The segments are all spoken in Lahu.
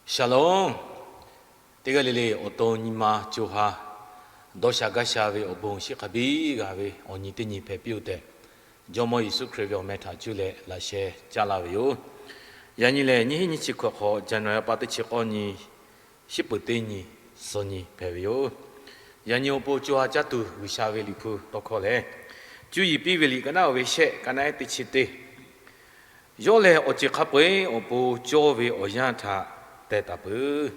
Shalom. Teˇ g'aˇ le le awˬ to nyi ma co ha dawˇ sha gaˇ sha ve awˬ bon shiˍ hk'a biˇ g'a ve awˬ nyi teˇ nyi hpehꞈ piˇ-oˬ tehꞈ, Jawˇmawˇ Yeˍsuˆ Hkriꞈ ve awˬ meh htaꞈ cuˇ leh laꞈ sheh caˇ laˇ ve yoˬ. Yaꞈ nyi lehˬ, nyiˇ hinˉ nyiˇ chi hkawꞈ hk'awꞈ, January pa teˇ chi k'awˇ nyi, shiˉ peuˍ teˇ nyi, suh nyi hpehꞈ ve yoˬ. Yaꞈ nyi awˬ pon co ha caˇ tuˬ G'uiˬsha ve Liꞈ hpu tawˇ hkawˇ lehˬ, Cuˇ yiˍ piˇ ve liꞈ ka naˉ ve shehˆ, ka naˉ teˇ chi teˇ. Yawˇ lehˬ, awˬ ceuˬ hk'a peu-eˬ awˬ pon cawˇ ve awˬ yanˇ htaꞈ teh taˍ peuˬ.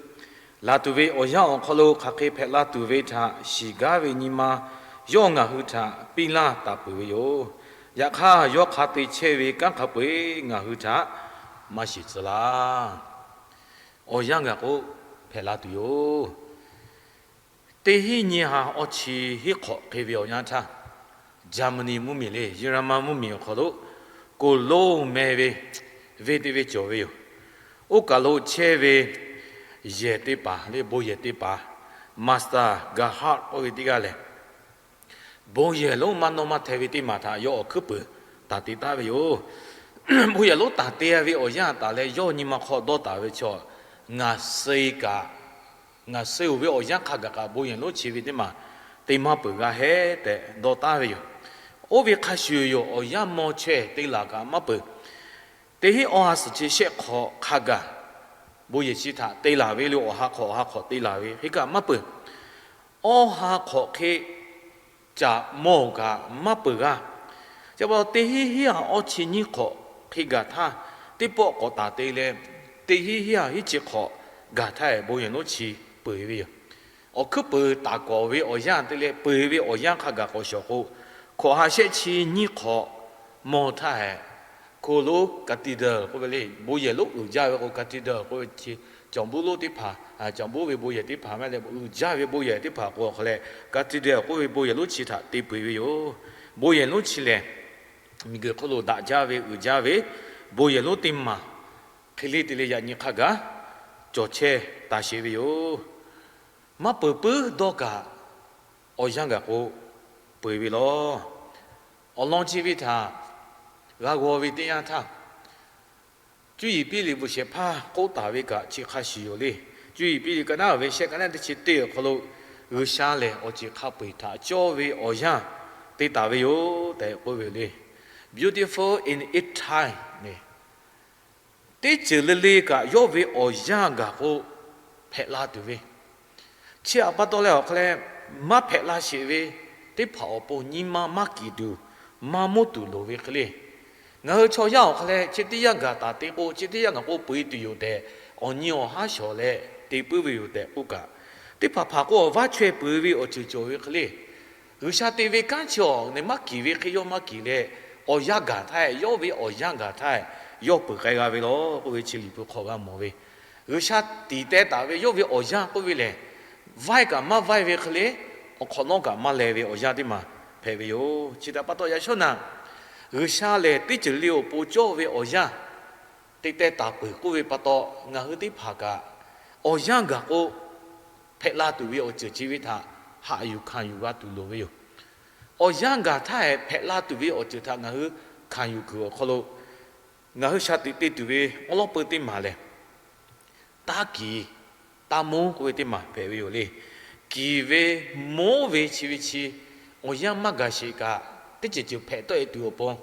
Laˬ tuˬ ve awˬ yanˇ awˬ hk'aw lo hk'aˬ hk'e hpehꞈ la tuˬ ve htaꞈ shiˍ gaˇ ve nyi ma yawˇ ngaˬ hui htaꞈ piˇ laˇ taˍ peuˬ ve yoˬ. Yaꞈ hk'aˇ, yawˇ hk'a te chehˇ ve kanˉ hk'a peu-eˬ ngaˬ hui htaꞈ maˇ shiˍ tcuh laˇ. Awˬ yanˇ gaˬ k'o, hpehꞈ la tuˬ yoˬ. Teˇ hinˉ nyiˇ ha awˇ chi hiˉ hk'awꞈ hk'e ve awˬ yanˇ htaˇ, Jaˍmaˍniˆ mvuhˇmiˬ le, Yeˍraˍmanˍ mvuhˇmiˬ awˬ hk'aw lo Cologne meh ve venˇ teˇ venˇ cawˬ ve yoˬ. Oˇ kaˬ lo chehˇ ve yehˬ teˇ hpaˍ le, bon yehˬ teˇ hpaˍ, Master Gerhard k'oˆ ve teˇ g'aˇ lehˬ, bon yehˬ lonˉ maˇ nawˇ maˇ hteh ve teˇ maˬ htaꞈ yawˇ awˬ hkuiˉ peuˬ taˍ te taˍ ve yoˬ. Bon yehˬ lonˉ taˍ te ve awˬ yanˇ taˍ leh, yawˇ nyi ma hk'aw dawˇ taˍ ve chaw, ngaˬ suh kaꞈ, ngaˬ suh-oˬ ve awˬ yanˇ hk'a gaˬ kaꞈ bon yehˬ lonˉ chi ve teˇ maˬ te maˇ peuˬ g'a hehˉ tehꞈ dawˇ taˍ ve yoˬ. Oˇ ve hk'a shuˍ yoˬ, awˬ yanˇ maw chaweh te laˬ kaꞈ maˇ peuˬ. Teˇ hinˉ awˇ ha suhˍ chi shehˆ hk'awꞈ hk'a gaˬ bon yehˬ chi htaꞈ te laˬ ve le, awˬ ha hk'awꞈ awˬ ha hk'awꞈ te laˬ ve hk'e kaꞈ maˇ peuˬ. Awˇ ha hk'awꞈ hk'e caꞈ mawˬ kaꞈ maˇ peuˬ g'a. Chi pa taw, teˇ hinˉ hiˉ ha awˇ chi nyiˇ hk'awꞈ hk'e gaˬ htaˇ, teˇ pawˆ k'awꞈ taˍ te leh, teˇ hinˉ hiˉ ha hiˉ chi hk'awꞈ gaˬ htaˇ, bon yehˬ lonˉ chi peuˬ ve yoˬ. Awˬ hkuiˉ peuˬ taˍ kawꞈ ve awˬ yanˇ te leh peuˬ ve awˬ yanˇ hk'a gaˬ k'awꞈ shawˍ k'o, hkawꞈ ha shehˆ chi nyiˇ hk'awꞈ mawˬ htaˇ hehꞈ, Cologne cathedral k'oˆ ve le, bon yehˬ lonˉ uiˍ jaˇ ve k'o, cathedral k'oˆ ve chi, cawnˍ buˉ lonˉ teˇ hpaˍ, cawnˍ buˉ ve bon yehˬ teˇ hpaˍ maˇ leh uiˍ jaˇ ve bon yehˬ teˇ hpaˍ k'o, awˬ hk'aw leh cathedral k'oˆ ve bon yehˬ lonˉ chi htaꞈ te peuˬ ve yoˬ. Bon yehˬ lonˉ chi lehˬ, miˬguiˬ hk'oˆ lo daꞈ jaˇ ve uiˍ jaˇ ve bon yehˬ lonˉ teˇ maˬ hk'e le te leh yaꞈ nyi hk'a gaˬ cawˬ chehˇ taˍ sheˍ ve yoˬ. Maˇ peuˬ puiˉ dawˇ kaꞈ, awˬ yanˇ gaˬ k'o peuˬ ve lawˬ. Awˬ lawn chi ve htaꞈ g'a g'aw ve teˇ yanˇ htaˇ, Cuˇ yiˍ piˇ liꞈ bvuhꞈ shehˍ hpaˇ k'oˆ taˍ ve kaꞈ chi hk'a shuˍ yoˬ le. Cuˇ yiˍ piˇ liꞈ ka naˉ ve shehˆ, ka naˉ teˇ chi teˇ awˬ hk'aw lo, G'uiˬsha lehˬ awˬ ceuˬ hk'a peu-eˬ htaꞈ cawˇ ve awˬ yanˇ te taˍ ve yoˬ tehꞈ k'oˆ ve yoˬ le. Beautiful in its time le. Teˇ ceuˬ le le kaꞈ yawˇ ve awˬ yanˇ gaˬ k'o hpehꞈ la tuˬ ve, chi htaꞈ pa taw leh awˬ hk'aw leh maˇ hpehꞈ la sheˍ ve teˇ hpaˍ awˬ pon nyi ma maˇ kiˍ tuˬ, maˇ moˉ tuˬ loˍ ve hk'e le. Ngaˬ hui chaw yaˇ awˬ hk'aw leh chi teˇ yanˇ gaˬ taˍ te k'o, chi teˇ yanˇ gaˬ k'o peu-eˬ tuˬ yoˬ tehꞈ, awˬ nyi awˬ haˉ shawˍ leh te puiˉ ve yoˬ tehꞈ k'oˆ kaꞈ, teˇ hpaˍ hpaˍ k'o awˬ vaˇ chaweh peuˬ ve awˬ ceuˬ cawˬ ve hk'e le. G'uiˬsha te ve kanˉ chi awˬ nehˬ maˇ kiˍ ve hk'e yawˇ maˇ kiˍ leh, awˬ yanˇ gaˬ htaˇ yawˇ ve awˬ yanˇ gaˬ htaˇ yawˇ peuˬ k'ai g'a ve lawˬ k'oˆ ve chi Liꞈ hpu hk'aw g'a mawˬ ve. G'uiˬsha tiˍ teh taˍ ve yawˇ ve awˬ yanˇ k'oˆ ve lehˬ, vaiˇ kaꞈ maˇ vaiˇ ve hk'e le, awˬ hk'awꞈ nawˉ kaꞈ maˇ leh ve awˬ yanˇ teˇ maˬ hpehꞈ ve yoˬ. Chi htaꞈ pa taw yaꞈ shawˉ naꞈ, G'uiˬsha lehˬ teˇ ceuˬ le awˬ pon cawˇ ve awˬ yanˇ te teh taˍ peuˬ k'oˆ ve pa taw, ngaˬ hui teˇ hpaˍ kaꞈ awˬ yanˇ gaˬ k'o hpehꞈ la tuˬ ve awˬ ceuˬ chi ve htaꞈ haꞈ yuˬ hkanˍ yuˬ g'a tuˬ loˍ ve yoˬ. Awˬ yanˇ gaˬ htaˇ hehꞈ hpehꞈ la tuˬ ve awˬ ceuˬ htaꞈ ngaˬ hui hkanˍ yuˬ kuiˬ awˬ hk'aw lo ngaˬ hui shaˍ tiꞈ te tuˬ ve awˉ lawˉ peu teˇ maˬ lehˬ, taˇ kiˍ taˇ monˉ k'oˆ ve teˇ maˬ hpehꞈ ve yoˬ le. Kiˍ ve, monˉ ve chi ve chi awˬ yanˇ maˇ gaˬ sheˍ kaꞈ, teˇ ceuˬ ceuˬ hpehꞈ tawˆ e tuˬ awˬ pon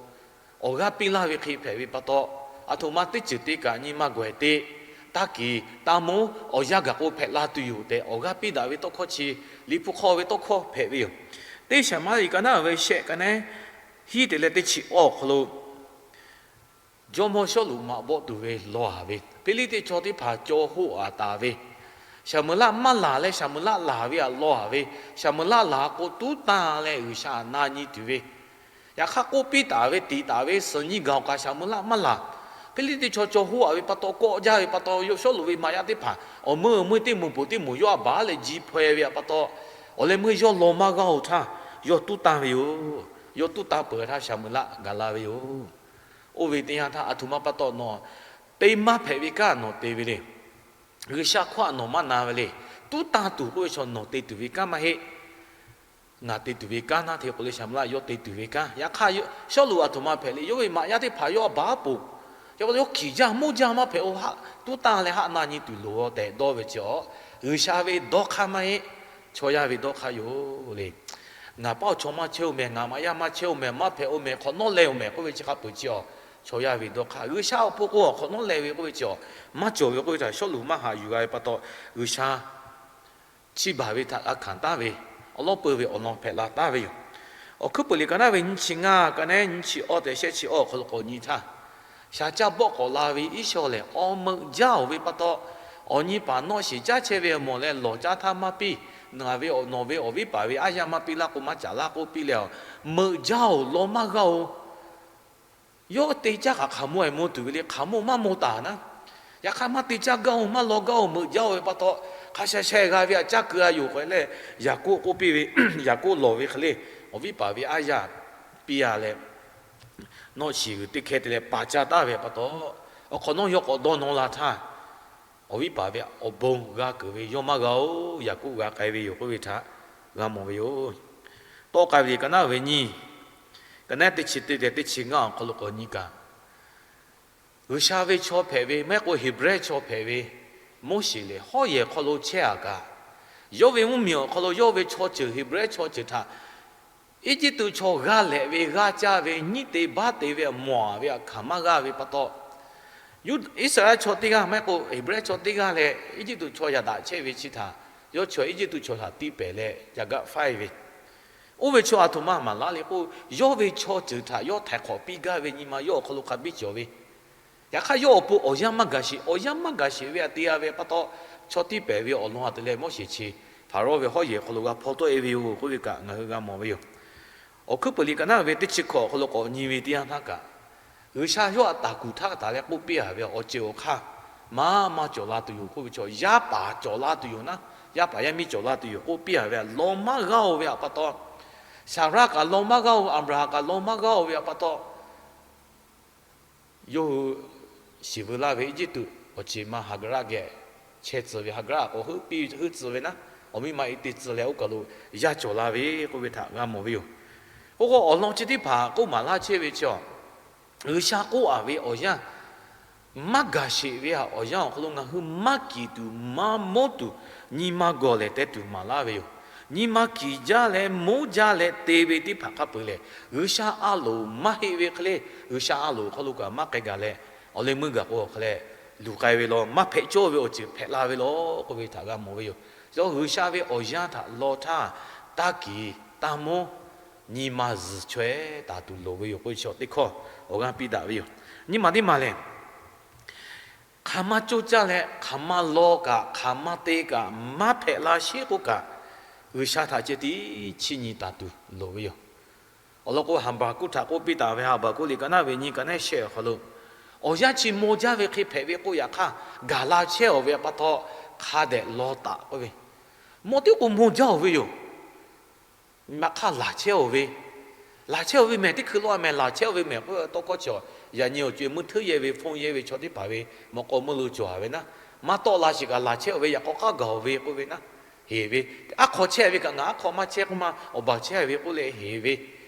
awˬ g'aˇ piˇ laˇ ve hk'e hpehꞈ ve pa taw, aˬ htoꞈ ma teˇ ceuˬ te kaꞈ nyi ma gawˬ e te, taˇ kiˍ taˇ monˉ awˬ yanˇ gaˬ k'o hpehꞈ la tuˬ yoˬ tehꞈ awˬ g'aˇ piˇ daꞈ ve tawˇ hkawˇ chi Liꞈ hpu hk'aw ve tawˇ hkawˇ hpehꞈ ve yoˬ. Teˇ Shaˍmaˍriˆ ka naˉ ve shehˆ, ka naˉ hiˉ te leh teˇ chi awˇ awˬ hk'aw lo, jawˇmawˇ Sawˉluꞈ maꞈ bawˆ tuˬ ve law haˍ ve, Hpiˇliˇteˇ chaw teˇ hpaˍ caw hoˆ aꞈ taˍ ve, Saˍmoˍeˍlaˆ maˇ laˬ leh Saˍmoˍeˍlaˆ laˬ ve aꞈ law haˍ ve, Saˍmoˍeˍlaˆ laˬ k'o tuˉ tanˇ leh G'uiˬsha aꞈ na nyi tuˬ ve, yaꞈ hk'aˇ k'oˆ piˇ taˍ ve, tiˍ taˍ ve suhˍ nyi gaˬ awˬ kaꞈ Saˍmoˍeˍlaˆ maˇ laˬ. Hpiˇliˇteˇ chaw caw hoˆ aꞈ ve pa taw kawˆ jaˇ ve pa taw, Sawˉluꞈ ve maꞈ yaˇ teˇ hpaˍ awˬ meuˇ awˬ meuˇ teˇ moˍ peuˬ teˇ moˍ yawˇ aꞈ baˬ leh ji hpaw e ve aꞈ pa taw, awˬ leh meuˇ yawˇ law maˇ g'aˇ-oˬ htaˇ, yawˇ tuˉ tanˇ ve yoˬ. Yawˇ tuˉ tanˇ peuˬ htaˇ Saˍmoˍeˍlaˆ gaˬ la ve yoˬ. Oˇ ve teˇ yanˇ htaˇ aˬ htoꞈ ma pa taw nawˬ te maˇ hpehꞈ ve kanˉ nawˬ te ve le. G'uiˬsha hkawˇ aꞈ nawˬ maˇ na ve le. Tuˉ tanˇ tuˬ k'oˆ ve chaw nawˬ te tuˬ ve kanˉ maˇ heˆ. Ngaˬ te tuˬ ve kanˉ naˉ hte k'o le, Saˍmoˍeˍlaˆ yawˇ te tuˬ ve kanˉ. Yaꞈ hk'aˇ, Sawˉluꞈ aˬ htoꞈ ma hpehꞈ le. Yawˇ ve maꞈ yaˇ teˇ hpaˍ yawˇ aꞈ baˬ poˬ Yawˇ hkiˬ jaˇ mawˇ jaˇ maˇ hpehꞈ-o, haˆ tuˉ tanˇ leh haˆ na nyi tuˬ loˍ-a tehꞈ dawˇ ve chi-a, G'uiˬsha ve dawˇ hk'aˇ maˇ heˆ, chaw yaˇ ve dawˇ hk'aˇ yoˬ le. Ngaˬ paˉ awˬ chaw maˇ chehˇ-oˬ mehˍ, ngaˬ maꞈ yaˇ maˇ chehˇ-oˬ mehˍ, maˇ hpehꞈ-oˬ mehˍ, hk'awꞈ nawˉ leh-oˬ mehˍ k'oˆ ve chi hk'a peuˬ chi-a, chaw yaˇ ve dawˇ hk'aˇ. G'uiˬsha awˬ pon k'o hk'awꞈ nawˉ leh ve k'oˆ ve chi-a, maˇ cawˬ ve k'oˆ ve htaꞈ Sawˉluꞈ maˇ haꞈ yuˬ g'a ve pa taw, G'uiˬsha chi baˬ ve htaꞈ g'a hkanˍ taˍ ve, awˬ lawˉ peu ve awˬ lawn hpehꞈ la taˍ ve yoˬ. Awˬ hkuiˉ peuˬ liꞈ ka naˉ ve nyiˇ chi ngaˇ, ka naˉ nyiˇ chi awˇ tehꞈ shehˆ chi awˇ awˬ hk'aw lo k'awꞈ nyi htaˇ, shaˍ caˇ bawˆ k'awꞈ la ve Iˉsawˇ lehˬ, awˬ meuꞈ jaˇ-oˬ ve pa taw, awˬ nyi paˍ nawˆ shiˍ caˉ chehˇ ve awˬ mawˬ leh lawˬ caˇ htaˇ maˇ piˇ, nawˬ ve awˬ viˉ paˍ ve aˉ yaˇ maˇ piˇ laˇ k'o, maˇ caˍ laˇ k'oˆ piˇ leh, meuꞈ jaˇ-oˬ, law maˇ g'aˇ-oˬ. Yawˇ te caˇ kaꞈ hk'aˬ mawˇ-e mawˇ tuˬ ve le, hk'aˬ mawˇ maˇ mawˇ taˍ naˉ. Yaꞈ hk'aˇ maˇ te caˇ gaˇ-oˬ, maˇ law gaˇ-oˬ, meuꞈ jaˇ-oˬ ve pa taw, hk'a sha sheh g'a ve aꞈ caˇ keu-a yoˬ k'oˆ leh, Yaˍkoˆ k'oˆ piˇ ve, Yaˍkoˆ lawˬ ve hk'e le, awˬ viˉ paˍ ve aˉ yaˇ piˇ-a leh, nawˆ shiˍ g'uiˬ teˇ hkehˇ te leh paˍ caˇ taˍ ve pa taw, awˬ hk'awꞈ nawˉ yawˇ k'awꞈ dawˇ nawˇ la htaˇ, awˬ viˉ paˍ ve awˬ bon g'a keunˍ ve yawˇ maˇ g'a-oˬ, Yaˍkoˆ g'a k'ai ve yoˬ k'oˆ ve htaꞈ g'a mawˬ ve yoˬ. Tawˆ k'ai ve liꞈ ka naˉ ve nyiˇ, ka naˉ teˇ chi teˇ tehꞈ teˇ chi ngaˇ awˬ hk'aw lo k'awꞈ nyi kaꞈ, G'uiˬsha ve chaw hpehꞈ ve maˇ heˆ k'o Heˍbrehˇ chaw hpehꞈ ve Moˉseˍ lehˬ, hawˉ yehˬ hk'aw lo chehˇ-a kaꞈ, yawˇ ve mvuhˇmiˬ awˬ hk'aw lo yawˇ ve chaw ceuˬ, Heˍbrehˇ chaw ceuˬ htaꞈ Eˇjiˇtuꞈ chaw g'aˇ lehꞈ ve g'aˇ caˇ ve nyiˉ te baˆ te ve maw-a ve aꞈ hkanˍ maˇ g'aˇ ve pa taw, Iˉsaˍreˍlaˆ chaw teˇ g'aˇ maˇ heˆ k'o Heˍbrehˇ chaw teˇ g'aˇ leh Eˇjiˇtuꞈ chaw yaꞈ daꞈ chehˇ ve chi htaꞈ yawˇ chaw Eˇjiˇtuꞈ chaw htaꞈ tiˇ pehˍ leh yaꞈ gaˆ faiˇ ve, oˇ ve chaw aˬ htoꞈ ma maˍ laˇ le k'o, yawˇ ve chaw ceuˬ htaꞈ yawˇ htaiˍ hk'awꞈ piˇ gaˇ ve nyi ma yawˇ awˬ hk'aw lo hk'a biˇ cawˬ ve, yaꞈ hk'aˇ yawˇ awˬ pon awˬ yanˇ maˇ gaˬ sheˍ. Awˬ yanˇ maˇ gaˬ sheˍ ve aꞈ te-a ve pa taw, chaw tiˇ pehˍ ve awˬ lawn aꞈ te leh Moˉseˍ chi Hpaˍrawˇ ve hawˉ yehˬ hk'aw lo g'a hpaw tawˆ-e ve yoˬ k'oˆ ve kaꞈ ngaˬ hui g'a mawˬ ve yoˬ. Awˬ hkuiˉ peuˬ liꞈ ka naˉ ve teˇ chi hkawꞈ awˬ hk'aw lo k'awꞈ nyi ve teˇ yanˇ htaˇ kaꞈ, G'uiˬsha yawˇ aꞈ taˍ kuˬ htaˇ taˍ leh k'oˆ piˇ-a ve awˬ ceuˬ awˬ hk'aˇ, maˇ maˇ cawˬ la tuˬ yoˬ k'oˆ ve chaw, yaˇ paˍ cawˬ la tuˬ yoˬ naˉ, yaˇ paˍ yaˇ miˇ cawˬ la tuˬ yoˬ k'oˆ piˇ-a ve aꞈ law maˇ g'aˇ-oˬ ve aꞈ pa taw, Saˍraˆ kaꞈ law maˇ g'aˇ-oˬ, Aˍbraˍhanˍ kaꞈ law maˇ g'aˇ-oˬ ve aꞈ pa taw, yawˇ hui shiˍ veu laˇ ve Eˇjiˇtuꞈ awˬ ceˬ ma Haˍgaˍraˆ geh chehˇ tcuh ve, Haˍgaˍraˆ k'awꞈ heuˆ piˇ heuˆ tcuh ve naˉ, awˬ miˇ ma e te tcuh leh oˇ kaˬ lo yaˇ cawˬ la ve k'oˆ ve htaꞈ g'a mawˬ ve yoˬ. Oˇ k'o awˬ lawn chi teˇ hpaˍ k'oˆ maˍ laˇ chehˇ ve chi, G'uiˬsha k'oˆ-a ve awˬ yanˇ maˇ gaˬ sheˍ ve aꞈ awˬ yanˇ awˬ hk'aw lo ngaˬ hui maˇ kiˍ tuˬ maˇ mawˇ tuˬ nyi ma gawˬ lehˬ te tuˬ maˍ laˇ ve yoˬ. Nyi ma kiˍ jaˇ leh mawˇ jaˇ leh te ve teˇ hpaˍ hk'a peuˬ lehˬ, G'uiˬsha a loˍ maˇ heˆ ve hk'e le, G'uiˬsha a loˍ hk'aw lo kaꞈ maˇ k'ai gaˬ leh, awˬ leh meuˇ gaˬ k'o awˬ hk'e leh luˬ k'ai ve law, maˇ hpehꞈ cawˇ ve awˬ ceuˬ hpehꞈ la ve law k'oˆ ve htaꞈ g'a mawˬ ve yoˬ. Yawˇ G'uiˬsha ve awˬ yanˇ htaꞈ law htaˇ, taˇ kiˍ taˇ mawˇ nyi ma zuhˬ chaweh taˍ tuˬ loˍ ve yoˬ k'oˆ ve chi teˇ hkawˇ awˬ g'aˇ piˇ daꞈ ve yoˬ. Nyi ma teˇ ma lehˬ, hk'aˬ ma coˇ caˇ leh hk'aˬ ma law kaꞈ hk'aˬ ma te kaꞈ maˇ hpehꞈ la sheˉ k'oˆ kaꞈ, G'uiˬsha htaꞈ ceh tiˉ chiˇ nyi taˍ tuˬ loˍ ve yoˬ. Awˬ lawn k'o Haˍbaˍkuˆ htaꞈ k'oˆ piˇ taˍ ve, Haˍbaˍkuˆ liꞈ ka naˉ ve nyiˇ ka naˉ shehˆ awˬ hk'aw lo, awˬ yanˇ chi maw jaˇ ve hk'e hpehꞈ ve k'oˆ, yaꞈ hk'aˇ gaˬ la chehˇ-aˬ ve aꞈ pa taw hk'a dehꞈ law taˍ k'oˆ ve, maw tiˉ k'o maw jaˇ-oˬ ve yoˬ. Maꞈ hk'aˇ laˬ chehˇ-oˬ ve, laˬ chehˇ-oˬ ve mehˬ teˇ hkui law-a mehˬ, laˬ chehˇ-oˬ ve mehˬ k'oˆ tawˇ hkawˇ chi, yaꞈ nyi awˬ co-e meuˇ hteuˉ yehˇ ve hpon yehˇ ve chaw teˇ hpaˍ ve mawꞈ k'aw meuˇ lo cawˬ-a ve naˉ, maˇ tawˆ la sheˍ kaꞈ laˬ chehˇ-oˬ ve yaꞈ k'aw k'aˉ gaˬ-oˬ ve k'oˆ ve naˉ, heˍ ve, aˉ hk'aw chehˇ ve kaꞈ ngaˬ aˉ hk'aw maˇ chehˇ k'oˆ ma, awˬ baˬ chehˇ ve k'oˆ leh heˍ ve,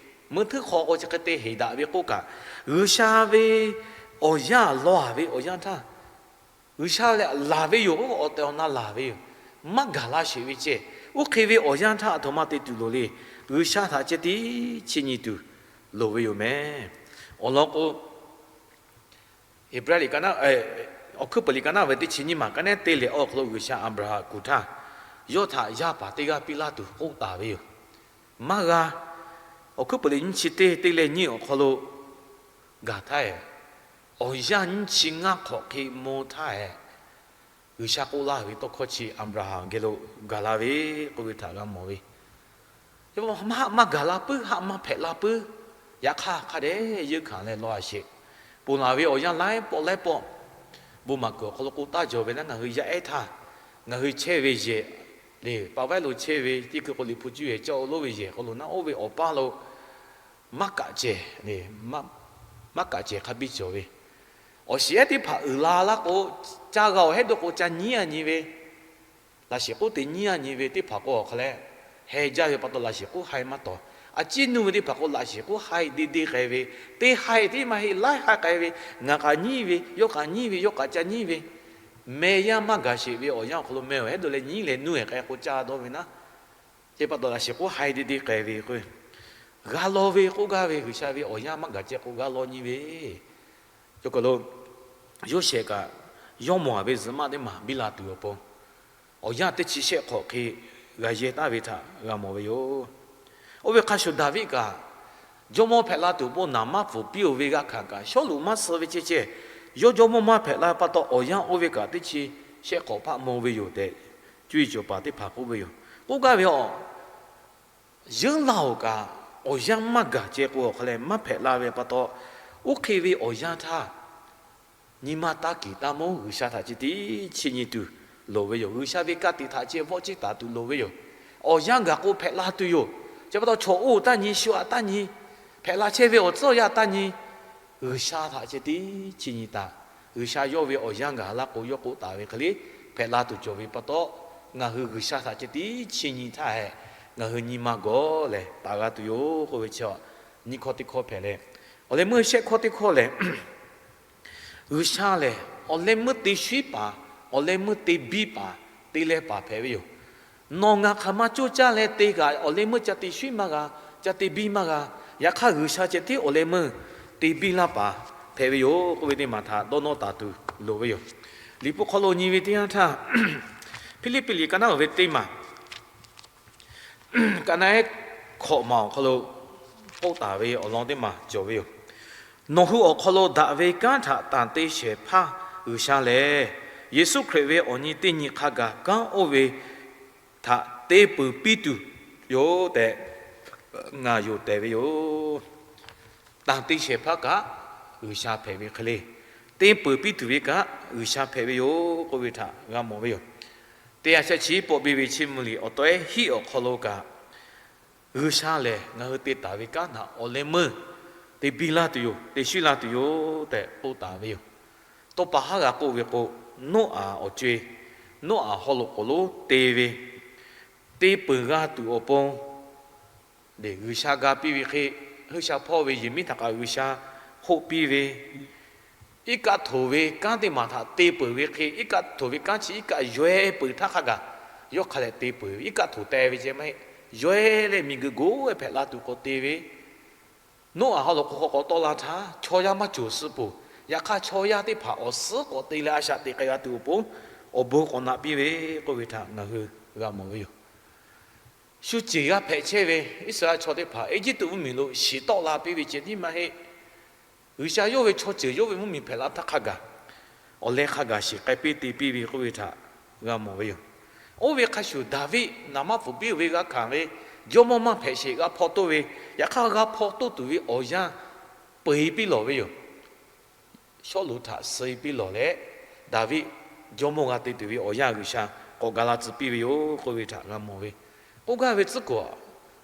meuˇ hteuˉ hk'aw k'o chi hk'e te heˍ daꞈ ve k'oˆ kaꞈ, G'uiˬsha ve awˬ yanˇ law-a ve awˬ yanˇ htaˇ, G'uiˬsha lehˬ laˬ ve yoˬ k'o, awˬ tehˬ awˬ na laˬ ve yoˬ. Maˇ gaˬ la sheˍ ve ceh, oˇ hk'e ve awˬ yanˇ htaˇ aˬ htoꞈ ma te tuˬ loˍ le. G'uiˬsha htaꞈ ceh tiˉ chiˇ nyi tuˬ loˍ ve yoˬ mehˬ. Awˬ lawn k'o, Heˍbrehˇ liꞈ ka naˉ, awˬ hkuiˉ peuˬ liꞈ ka naˉ ve teˇ chi nyiˇ maˬ ka naˉ te lehˬ awˬ hk'aw lo G'uiˬsha Aˍbraˍhanˍ kuˬ htaˇ, yawˇ htaꞈ yaˇ paˍ teˇ g'aˇ piˇ laˇ tuˬ k'oˆ taˍ ve yoˬ. Maˇ g'a. Awˬ hkuiˉ peuˬ liꞈ nyiˇ chi teˇ teˇ leh nyiˇ awˬ hk'aw lo gaˬ htaˇ, awˬ yanˇ nyiˇ chi ngaˇ hk'awꞈ hk'e maw htaˇ, G'uiˬsha k'oˆ laˇ ve tawˇ hkawˇ chi Aˍbraˍhanˍ geh lo gaˬ la ve k'oˆ ve htaꞈ g'a mawˬ ve. Haˆ maˇ gaˬ la puiˉ, haˆ maˇ hpehꞈ la puiˉ. Yaꞈ hk'aˇ hk'a dehꞈ yeunˇ hkanˍ leh law-a sheˍ. Ponˬ laˬ ve awˬ yanˇ laiˉ pawˆ laiˉ pawˆ, bon maˍ kuiˬ awˬ hk'aw lo k'oˆ taˍ jaw ve naˉ, ngaˬ hui yaˇ ehˉ htaˇ, ngaˬ hui chehˇ ve yehˬ le, pa vaiˉ lo chehˇ ve teˇ hkui k'o Liꞈ hpu cuˇ yehˬ caˇ-o lonˉ ve yehˬ hk'aw lo naˉ, oˇ ve awˬ paˇ lo maˇ kaꞈ cehˬ, maˇ kaꞈ cehˬ hk'a biˇ cawˬ ve, awˬ shiˍ ehˉ teˇ hpaˍ uiˍ la laˇ k'o, caˇ g'a awˬ hehˉ dawˇ k'o ca nyiˉ-a nyi ve, laꞈ sheˍ k'oˆ te nyiˉ-a nyi ve teˇ hpaˍ k'o awˬ hk'a leh, heh jaˇ ve pa taw laꞈ sheˍ k'oˆ hai maˇ tawˍ. A ciˉ nuˇ ve teˇ hpaˍ k'o, laꞈ shiˍ k'oˆ haiˬ de de k'ai ve, teˇ haiˬ tiˉ maˇ heˆ, laiˉ haiˬ k'ai ve, ngaˬ k'aꞈ nyiˇ ve, yawˇ k'aꞈ nyiˇ ve, yawˇ k'aꞈ ca nyiˇ ve, meh yaˇ maˇ gaˬ sheˍ ve awˬ yanˇ awˬ hk'aw lo meh awˬ hehˉ dawˇ leh nyiˉ leh nuˇ hk'e k'ai k'o caˇ dawˇ ve naˉ. Chi pa taw laꞈ shiˍ k'oˆ haiˬ de de k'ai ve k'o, g'a law ve k'oˆ gaˇ ve G'uiˬsha ve awˬ yanˇ maˇ gaˬ ceh k'o g'a law nyi ve cawˬ kaˬ lo, Yoˇsehꞈ kaꞈ yawˇ mawˬ ve zuhꞈ maˆ teˇ maˬ biˇ la tuˬ awˬ pon, awˬ yanˇ teˇ chi shehˆ hk'awꞈ hk'e g'a yehˇ taˍ ve htaꞈ g'a mawˬ ve yoˬ. Oˇ ve hk'a shuˍ Daˍviˆ kaꞈ, jawˇmawˇ hpehꞈ la tuˬ awˬ pon naˍ maˇ pfuhˍ piˇ-oˬ ve g'a hkanˍ kaꞈ, Sawˉluꞈ maˇ suh ve ceh ceh, yawˇ jawˇmawˇ maˇ hpehꞈ la pa taw, awˬ yanˇ oˇ ve kaꞈ teˇ chi shehˆ hk'awꞈ hpaˆ mawˬ ve yoˬ tehꞈ, cuˇ yiˍ cawˬ paˍ teˇ hpaˍ k'oˆ ve yoˬ. K'oˆ gaˇ ve, awˬ yeunˇ laˇ-oˬ kaꞈ, awˬ yanˇ maˇ gaˬ ceh k'o awˬ hk'a leh maˇ hpehꞈ la ve pa taw, oˇ hk'e ve awˬ yanˇ htaˇ, nyi ma taˇ kiˍ taˇ mawˉ G'uiˬsha htaꞈ ceh tiˉ chiˇ nyi tuˬ loˍ ve yoˬ. G'uiˬsha ve ka tiꞈ htaꞈ ceh vawˆ ciˇ taˍ tuˬ loˍ ve yoˬ. Awˬ yanˇ gaˬ k'o hpehꞈ la tuˬ yoˬ. Chi pa taw chaw oˇ taˇ nyi, shu aꞈ taˇ nyi, hpehꞈ la chehˇ ve awˬ tcuhˉ awˬ yaˇ taˇ nyi, G'uiˬsha htaꞈ ceh tiˉ chiˇ nyi taˍ. G'uiˬsha yawˇ ve awˬ yanˇ gaˬ laˇ k'o yawˇ k'oˆ taˍ ve hk'e le, hpehꞈ la tuˬ cawˬ ve pa taw, ngaˬ hui G'uiˬsha htaꞈ ceh tiˉ chiˇ nyi htaˇ hehꞈ, ngaˬ hui nyi ma gawˬ lehˬ taˍ g'a tuˬ yoˬ k'oˆ ve chi, nyiˇ hkawˇ teˇ hkawˇ hpehꞈ leh, awˬ leh meuˇ shehˆ hkawˇ teˇ hkawˇ lehˬ, G'uiˬsha lehˬ awˬ leh meuˇ te shuiˉ paˍ, awˬ leh meuˇ te biˇ paˍ, te leh paˍ hpehꞈ ve yoˬ. Nawˬ ngaˬ hk'aˬ ma coˇ caˇ leh te kaꞈ, awˬ leh meuˇ ca te shuiˉ maˇ g'a, ca te biˇ maˇ g'a. Yaꞈ hk'aˇ G'uiˬsha ceh tiˉ awˬ leh meuˇ te biˇ laˇ paˍ hpehꞈ ve yoˬ k'oˆ ve teˇ maˬ htaꞈ dawˇ nawˇ taˍ tuˬ loˍ ve yoˬ. Liꞈ hpu hk'aw lo nyi ve teˇ yanˇ htaˇ, Hpiˇliˇpiˆ liꞈ ka naˉ uˍ ve teˇ maˬ, ka naˉ ehˉ hkawꞈ maˬ awˬ hk'aw lo k'oˆ taˍ ve awˬ lawn teˇ maˬ cawˬ ve yoˬ. Nawˬ hui awˬ hk'aw lo daꞈ ve kanˉ htaꞈ tanˬ te shehˍ hpaˇ G'uiˬsha lehˬ, Yeˍsuˆ Hkriꞈ ve awˬ nyi teˇ nyi hk'a gaˬ kanˉ oˇ ve htaꞈ te peuˬ piˇ tuˬ yoˬ tehꞈ, ngaˬ yonˍ tehˍ ve yoˬ. Tanˬ te shehˍ hpaˇ kaꞈ G'uiˬsha hpehꞈ ve hk'e le, te peuˬ piˇ tuˬ ve kaꞈ G'uiˬsha hpehꞈ ve yoˬ k'oˆ ve htaꞈ g'a mawˬ ve yoˬ. Teˇ yanˇ shehˆ chi pawˆ biˇ ve Chiˇ mvuh liꞈ awˬ taw ehˉ hiˆ awˬ hk'aw lo kaꞈ, G'uiˬsha lehˬ ngaˬ hui te taˍ ve kanˉ htaꞈ awˬ leh meuˇ te biˇ laˇ tuˬ yoˬ, te shuiˉ laˇ tuˬ yoˬ tehꞈ k'oˆ taˍ ve yoˬ. Tawˇ pa haˉ g'a k'oˆ ve k'o, Noˉaꞈ awˬ co-e, Noˉaꞈ haw loꞈ k'oˍ lonˉ te ve, te peuˬ g'a tuˬ awˬ pon G'uiˬsha ga piˇ ve hk'e, Hui sha hpawˇ ve yehˬ miˉ htaꞈ kaꞈ G'uiˬsha hoˆ piˇ ve, iˉ kaˆ htoˍ ve kanˉ teˇ maˬ htaꞈ te peuˬ ve hk'e, iˉ kaˆ htoˍ ve kanˉ chi iˉ kaˆ yawehˇ peuˬ htaˇ hk'a gaˬ, yawˇ hk'a leh te peuˬ ve iˉ kaˆ htoˍ teh ve ceh maˇ heˆ. Yawehˇ leh miˬguiˬ goˉ ve hpehꞈ la tuˬ k'awꞈ te ve, Noˉaꞈ haw loꞈ k'oˍ hk'aw k'awꞈ tawˆ la htaˇ chaw yaˇ maˇ cawˬ suh peuˬ. Yaꞈ hk'aˇ chaw yaˇ teˇ hpaˍ awˬ suhˉ k'awꞈ te leh a shaꞈ teꞈ k'ai g'a tuˬ awˬ pon awˬ bon k'awꞈ naꞈ piˇ ve k'oˆ ve htaꞈ ngaˬ hui g'a mawˬ ve yoˬ. Shu ceˬ g'a hpehꞈ chehˇ ve Iˉsaˍreˍlaˆ chaw teˇ hpaˍ Eˇjiˇtuꞈ mvuhˇmiˬ lo shiˍ tawˆ la piˇ ve ceh tiˉ maˇ heˆ. G'uiˬsha yawˇ ve chaw ceuˬ yawˇ ve mvuhˇmiˬ hpehꞈ la htaˇ hk'a gaˬ, awˬ leh hk'a gaˬ shiˍ k'ai piˇ te piˇ ve k'oˆ ve htaꞈ g'a mawˬ ve yoˬ. Oˇ ve hk'a shuˍ Daˍviˆ naˍ maˇ pfuhˍ piˇ-oˬ ve g'a hkanˍ ve, jawˇmawˇ maˇ hpehꞈ sheˍ g'a hpaw toˇ ve, yaꞈ hk'aˇ g'a hpaw toˇ tuˬ ve awˬ yanˇ peu-eˬ piˇ lawˬ ve yoˬ. Sawˉluꞈ htaꞈ suh-e piˇ lawˬ leh, Daˍviˆ jawˇmawˇ g'a te tuˬ ve awˬ yanˇ G'uiˬsha k'awꞈ ga la tcuh piˇ ve yoˬ k'oˆ ve htaꞈ g'a mawˬ ve. K'oˆ gaˇ ve tcuhˉ kuiˬ,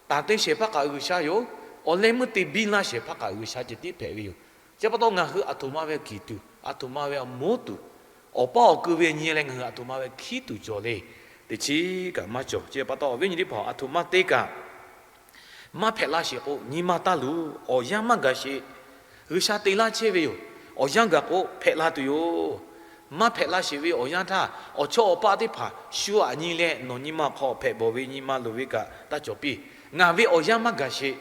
tanˬ te shehˍ hpaˇ kaꞈ G'uiˬsha yoˬ. Awˬ leh meuˇ te biˇ laˇ shehˍ hpaˇ kaꞈ G'uiˬsha ceh tiˉ hpehꞈ ve yoˬ. Chi pa taw ngaˬ hui aˬ htoꞈ ma ve kiˬ tuˬ, aˬ htoꞈ ma ve aˬ moˉ tuˬ, awˬ paˇ awˬ keu ve nyi leh ngaˬ hui aˬ htoꞈ ma ve hkiˉ tuˬ cawˬ le. Teˇ chiˉ kaꞈ maˇ cawˬ. Chi pa taw awˬ viˉ nyi teˇ hpaˍ aˬ htoꞈ ma te kaꞈ maˇ hpehꞈ laˇ sheˍ k'o, nyi ma taˇ luˬ. Awˬ yanˇ maˇ gaˬ sheˍ. G'uiˬsha te laˇ chehˇ ve yoˬ. Awˬ yanˇ gaˬ k'o hpehꞈ la tuˬ yoˬ. Maˇ hpehꞈ laˇ sheˍ ve awˬ yanˇ htaˇ, awˬ chawˇ awˬ paˆ teˇ hpaˍ shu aꞈ nyi leh nawˬ nyi ma hk'aw hpehꞈ bawˬ ve nyi ma loˍ ve kaꞈ taˇ cawˬ piˇ. Ngaˬ ve awˬ yanˇ maˇ gaˬ sheˍ.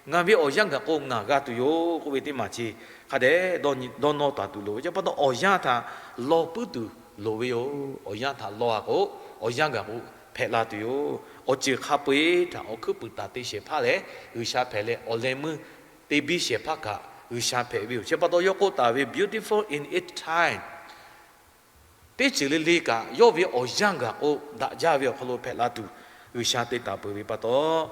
Ngaˬ ve awˬ yanˇ gaˬ k'o ngaˬ g'a tuˬ yoˬ k'oˆ ve teˇ maˬ chi hk'a dehꞈ dawˇ nawˇ taˍ tuˬ loˍ ve. Chi pa taw awˬ yanˇ htaꞈ law puiˉ tuˬ loˍ ve yoˬ. Awˬ yanˇ htaꞈ law-a k'o, awˬ yanˇ gaˬ k'o hpehꞈ la tuˬ yoˬ. Awˬ ceuˬ hk'a peu-eˬ htaꞈ awˬ hkuiˉ puiˍ taˍ te shehˍ hpaˇ leh G'uiˬsha hpehꞈ leh, awˬ leh meuˇ te biˇ shehˍ hpaˇ kaꞈ G'uiˬsha hpehꞈ ve yoˬ. Chi pa taw yawˇ k'oˆ taˍ ve beautiful in its time. Teˇ ceuˬ le le kaꞈ yawˇ ve awˬ yanˇ gaˬ k'o daꞈ jaˇ ve awˬ hk'aw lo hpehꞈ la tuˬ G'uiˬsha te taˍ peuˬ ve pa taw,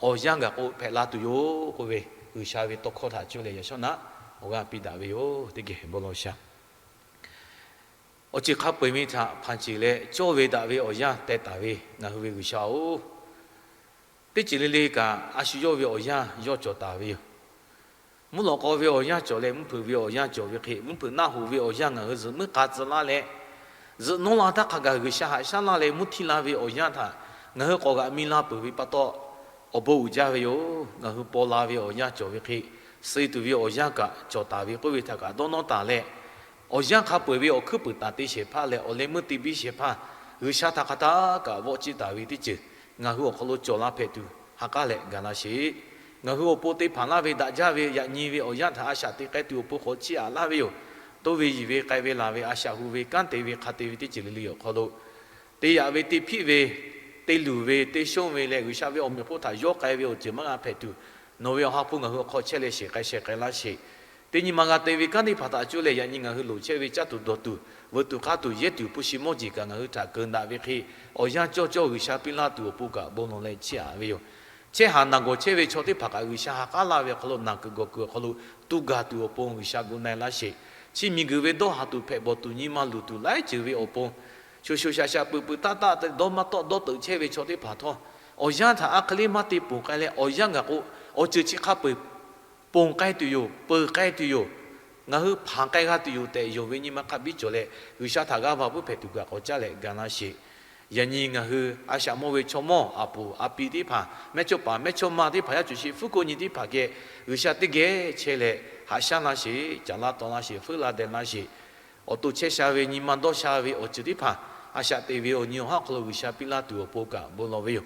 awˬ yanˇ gaˬ k'o hpehꞈ la tuˬ yoˬ k'oˆ ve, G'uiˬsha ve tawˇ hkawˇ htaꞈ cuˇ leh yaꞈ shawˉ naˆ awˬ g'aˇ piˇ daꞈ ve yoˬ. Teˇ geh bon law sha. Awˬ ceuˬ hk'a peu-eˬ ve htaꞈ hpanˍ ceˬ leh cawˇ ve daꞈ ve awˬ yanˇ teh taˍ ve ngaˬ hui ve G'uiˬsha-oˬ, teˇ ceuˬ le le kaꞈ a shu yawˇ ve awˬ yanˇ yawˇ cawˬ taˍ ve yoˬ. Mvuhˇ lawꞈ k'aw ve awˬ yanˇ cawˬ leh mvuhˇ hpeuꞈ ve awˬ yanˇ cawˬ ve hk'e, mvuhˇ hpeuꞈ naˆ hoꞈ ve awˬ yanˇ ngaˬ hui zuhꞈ muiˉ k'a tcuh laˇ leh, zuhꞈ nawˉ la htaˇ hk'a gaˬ G'uiˬsha haꞈ shaˉ laˇ leh mvuhˇ htiˇ la ve awˬ yanˇ htaꞈ ngaˬ hui k'awꞈ g'aꞈ mi la peuˬ ve pa taw, Awˬ bon uiˍ jaˇ ve yoˬ. Ngaˬ hui paw la ve awˬ yanˇ cawˬ ve hk'e, suh tuˬ ve awˬ yanˇ kaꞈ cawˬ taˍ ve k'oˆ ve htaꞈ kaꞈ dawˇ nawˇ taˍ leh, awˬ yanˇ hk'a peu-eˬ ve awˬ hkuiˉ puiˍ taˍ te shehˍ hpaˇ leh awˬ leh meuˇ te biˇ shehˍ hpaˇ, G'uiˬsha htaꞈ hk'aˬ htaˇ kaꞈ vawˆ ciˇ taˍ ve teˇ ceuˬ ngaˬ hui awˬ hk'aw lo cawˬ la hpehꞈ tuˬ ha k'aˉ leh ga laˇ sheˍ. Ngaˬ hui awˬ pon te hpanˍ laˇ ve daꞈ jaˇ ve yaꞈ nyi ve awˬ yanˇ htaꞈ a shaꞈ te k'ai tuˬ awˬ pon k'awꞈ chiˇ aꞈ laˇ ve yoˬ. Toˇ ve yiˬ ve k'ai ve laˬ ve a shaꞈ hu ve kanˉ te ve hk'a te ve teˇ ceuˬ le le awˬ hk'aw lo, te yaꞈ ve, te hpiˆ ve, te luˬ ve, te shonˇ ve leh G'uiˬsha ve awˬ meꞈ awˬ hponˇ htaꞈ yawˇ k'ai ve awˬ ceuˬ maˇ g'a hpehꞈ tuˬ, nawˬ ve awˬ ha hpu ngaˬ hui awˬ hk'aw chehˇ leh sheˍ k'ai sheh k'ai laˇ sheˍ. Teˇ nyi ma g'a te ve kanˉ teˇ hpaˍ htaꞈ cuˇ leh yaꞈ nyi ngaˬ hui loˍ chehˇ ve caˇ tuˬ dawˬ tuˬ, veuꞈ tuˬ k'aˇ tuˬ yehˇ tuˬ hpu shi mawˇ jeˬ kaꞈ ngaˬ hui htaꞈ keunˍ daꞈ ve hk'e, awˬ yanˇ cawˇ cawˇ G'uiˬsha piˇ laˇ tuˬ awˬ pon kaꞈ bon lawˬ leh chiˇ aꞈ ve yoˬ. Chehˇ haˍ naˬ gawˬ chehˇ ve chaw teˇ hpaˍ kaꞈ G'uiˬsha ha k'aˉ laˇ ve awˬ hk'aw lo naˬ kuiˬ gawˬ kuiˬ awˬ hk'aw lo tuˇ gaˬ tuˬ awˬ pon G'uiˬsha gu na-e laˇ sheˍ. Chi miˬguiˬ ve dawˇ haˍ tuˬ hpehꞈ bawˬ tuˬ nyi ma luˬ tuˬ laiˉ ceuˬ ve awˬ pon, shoˍ shoˍ shaˍ shaˍ peuˬ peuˬ taˆ taˆ te dawˇ maˇ tawˆ dawˇ teuꞈ chehˇ ve chaw teˇ hpaˍ htawˇ, awˬ yanˇ htaꞈ a hk'e le maˇ te ponˬ k'ai leh, awˬ yanˇ gaˬ k'o, awˬ ceuˬ chi hk'a peu-eˬ ponˬ k'ai tuˬ yoˬ, peuˬ k'ai tuˬ yoˬ, ngaˬ hui hpanˍ k'ai g'a tuˬ yoˬ tehꞈ yonˍ ve nyi ma hk'a biˇ cawˬ leh, G'uiˬsha htaꞈ g'aˇ va puiˉ hpehꞈ tuˬ kaꞈ k'awꞈ caˉ leh ga laˇ sheˍ. Yaꞈ nyi ngaˬ hui a shaꞈ mawˇ ve chaw mawˇ a puˍ a pi teˇ hpaˍ, mehˇchawˇpaˍ mehˇchawˇma teˇ hpaˍ, yaˇ cuˬ shi fuˉ ko nyi teˇ hpaˍ geh G'uiˬsha teˇ geh chehˇ leh haꞈ shaˉ laˇ sheˍ, caˍ laˇ taw laˇ sheˍ, feuˉ la deh laˇ sheˍ. Awˬ to chehˇ sha ve nyi ma dawˇ sha ve awˬ ceuˬ teˇ hpaˍ, a shaꞈ te ve awˬ nyi awˬ haˉ hk'aw lo G'uiˬsha piˇ laˇ tuˬ awˬ pon kaꞈ bon lawˬ ve yoˬ.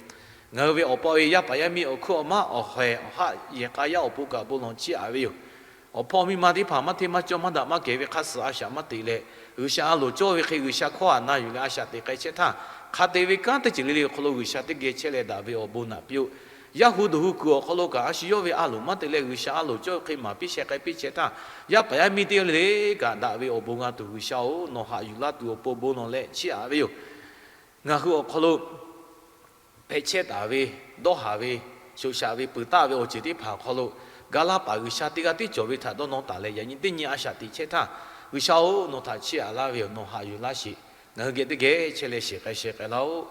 Ngaˬ hui ve awˬ pa ve yaˇ paˍ yaˇ miˇ awˬ hkuiˉ awˬ maˉ awˬ hawehˬ awˬ haˆ yehˬ k'a yaˇ awˬ pon kaꞈ bon lawˬ chiˇ aꞈ ve yoˬ. Awˬ hpawˇ miˇ ma teˇ hpaˍ maˇ hteˇ maˇ cawˇ maˇ daꞈ maˇ kehˬ ve hk'a suhˍ a shaꞈ maˇ te leh, G'uiˬsha a loˍ cawˇ ve hk'e G'uiˬsha hkawˇ htaꞈ na yuˬ leh a shaꞈ te k'ai chehˇ htaˇ, hk'a te ve kanˉ teˇ ceuˬ le le awˬ hk'aw lo G'uiˬsha teˇ geh chehˇ leh daꞈ ve awˬ bon naꞈ piˇ-oˆ. Yaˇ hu dawˬ hu kuiˬ awˬ hk'aw lo kaꞈ a shu yawˇ ve a loˍ maˇ te leh G'uiˬsha a loˍ cawˇ ve hk'e maˍ piˇ sheh k'ai piˇ chehˇ htaˇ, yaˇ paˍ yaˇ miˇ teˇ g'aˇ le le kaꞈ daꞈ ve awˬ bon g'a tuˬ G'uiˬsha-oˬ, nawˬ haꞈ yuˬ laˇ tuˬ awˬ pon bon lawˬ leh chiˇ aꞈ ve yoˬ. Ngaˬ hui awˬ hk'aw lo hpehꞈ chehˇ taˍ ve, dawˇ haˍ ve, shoꞈ shaꞈ ve, peuˬ taˆ ve awˬ ceuˬ teˇ hpaˍ awˬ hk'aw lo, ga laˇ paˍ G'uiˬsha teˇ g'aˇ tiˉ cawˬ ve htaꞈ dawˇ nawˇ taˍ leh, yaꞈ nyi teˇ nyi a shaꞈ teꞈ chehˇ htaˇ, G'uiˬsha-oˬ, nawˬ htaꞈ chiˇ aꞈ laˇ ve yoˬ, nawˬ haꞈ yuˬ laˇ sheˍ. Ngaˬ hui geh teˇ geh chehˇ leh sheˍ k'ai sheh k'ai laˇ-oˆ.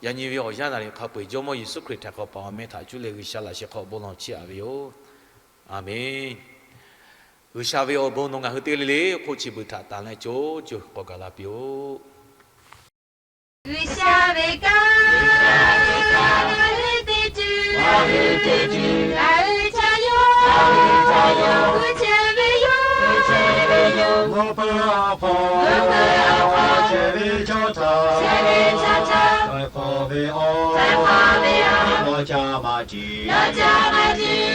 Yaꞈ nyi ve awˬ yanˇ naˍ riˍ hk'a peu-eˬ Jawˇmawˇ Yeˍsuˆ Hkriꞈ htaꞈ k'awꞈ paˍ awˬ meh htaꞈ cuˇ leh G'uiˬsha laꞈ sheh hk'aw bon lawˬ chiˇ aꞈ ve yoˬ. A menˬ. G'uiˬsha ve awˬ bon nawˬ ngaˬ hui teˇ g'aˇ le le hk'oˆ chi beuꞈ htaꞈ tanˍ leh co co k'awꞈ gaˬ la piˇ-oˆ. G'uiˬsha ve kanˉ, ngaˬ hui teˇ ceuˬ, ngaˬ hui teˇ ceuˬ, ngaˬ hui ca yawˇ, ngaˬ hui ca yawˇ, gu chehˇ ve yoˬ, gu chehˇ ve yoˬ. Ngaˬ hui awˬ hk'aw, ngaˬ hui awˬ hk'aw chehˇ ve chaw htaꞈ, chehˇ ve chaw htaꞈ, taiˍ hk'awꞈ ve awˬ, taiˍ hk'awꞈ ve awˬ, lawˬ caˇ maˇ ciˍ, lawˬ caˇ maˇ ciˍ.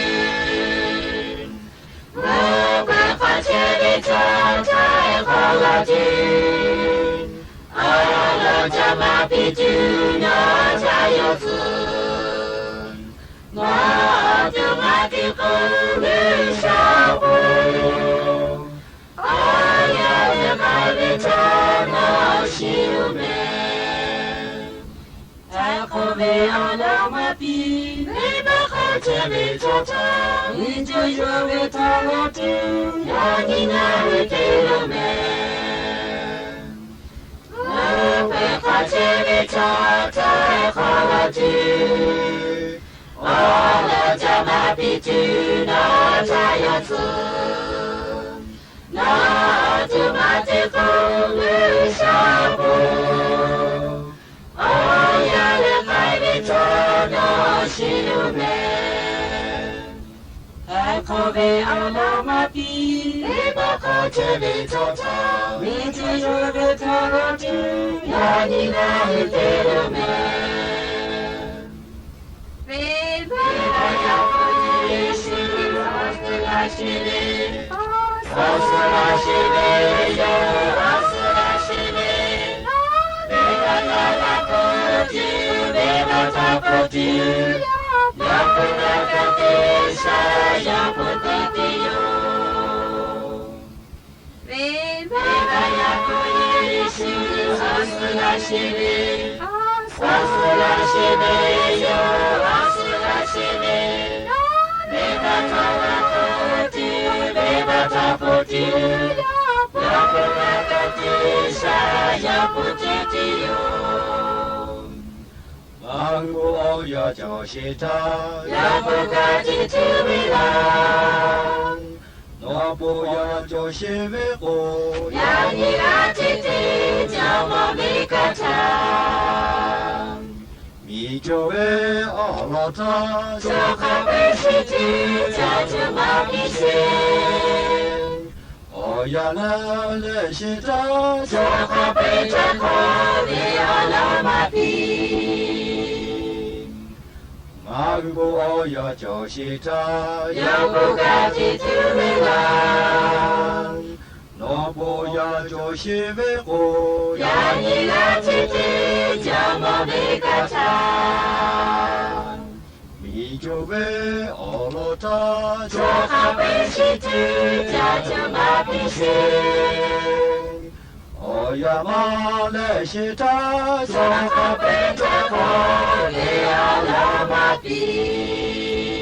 Ngaˬ hui hk'aw chehˇ ve chaw htaꞈ taiˍ hk'awꞈ laˇ ciˍ. Awˬ lawn caˇ maˇ piˇ tuˬ nawˬ ca yawˇ tcuh. Ngaˬ awˬ to maˇ te k'o, G'uiˬsha awˬ pon awˬ yanˇ lehˬ k'ai ve chaw nawˬ shiˍ-oˬ mehˍ. Taiˍ hk'awꞈ ve awˬ lawn maˇ piˇ, venˇbaˆ hk'aw chehˇ ve chaw htaꞈ, venˇ cuˇ yawˇ ve htaꞈ g'a tuˬ, yaꞈ nyi ngaˬ hui te-oˬ mehˍ. Ngaˬ hui hk'aw chehˇ ve chaw htaꞈ taiˍ hk'awꞈ laˇ ciˍ. Awˬ lawn caˇ maˇ piˇ tuˬ nawˬ ca yawˇ tcuh. Nawˬ awˬ to maˇ te k'o, G'uiˬsha awˬ pon awˬ yanˇ lehˬ k'ai ve chaw nawˬ shiˍ-oˬ mehˍ. Taiˍ hk'awꞈ ve awˬ lawn maˇ piˇ, venˇbaˆ hk'aw chehˇ ve chaw htaꞈ, venˇ cuˇ yawˇ ve htaꞈ g'a tuˬ, yaꞈ nyi ngaˬ hui te-oˬ mehˍ. Venˇbaˆ yaˇ hpu Yeˍsuˆ, awˬ suhˍ laˇ sheˍ ve, awˬ suhˍ laˇ sheˍ ve yoˬ, awˬ suhˍ laˇ sheˍ ve. Venˇbaˆ htaꞈ g'a hk'oˆ tuˬ, venˇbaˆ htaꞈ hk'oˆ tuˬ, Yaˇ hpu g'a kaˇ te sha, Yaˇ hpu te te yoˬ. Venˇbaˆ yaˇ hpu Yeˍsuˆ, awˬ suhˍ laˇ sheˍ ve, awˬ suhˍ laˇ sheˍ ve yoˬ, awˬ suhˍ laˇ sheˍ ve. Venˇbaˆ htaꞈ g'a hk'oˆ tuˬ, venˇbaˆ htaꞈ hk'oˆ tuˬ, Yaˇ hpu g'a kaˇ te sha, Yaˇ hpu te te yoˬ. Maˇ gu awˬ yanˇ cawˬ sheˍ htaˇ, Yaˇ hpu g'a tiꞈ tuˬ ve laˇ. Nawˬ pon yanˇ cawˬ sheˍ ve k'o, yaꞈ nyi g'a tiꞈ te Jawˇmawˇ ve kanˇ htaꞈ, miˬ Miˬ cawˬ ve awˬ lawn htaˇ, chaw hk'a peu-eˬ chi hk'e ca cawˬ maˇ piˇ sheˍ. Awˬ yanˇ leh leh sheˍ htaˇ, chaw hk'a peu-eˬ ca hk'aw ve awˬ lawn maˇ piˇ. Ngaˬ hui bon awˬ yanˇ cawˬ sheˍ htaˇ, yaꞈ k'o kaꞈ te tuˬ ve laˇ. Nawˬ bon awˬ yanˇ cawˬ sheˍ ve k'o, yaꞈ nyi g'a chi hk'e ca maˇ ve kaꞈ htaˇ, miˬ cawˬ ve awˬ lawn htaˇ, chaw hk'a peu-eˬ chi hk'e ca cawˬ maˇ piˇ sheˍ. Awˬ yanˇ maˇ leh sheˍ htaˇ, chaw hk'a peu-eˬ ca hk'aw ve awˬ lawn maˇ piˇ.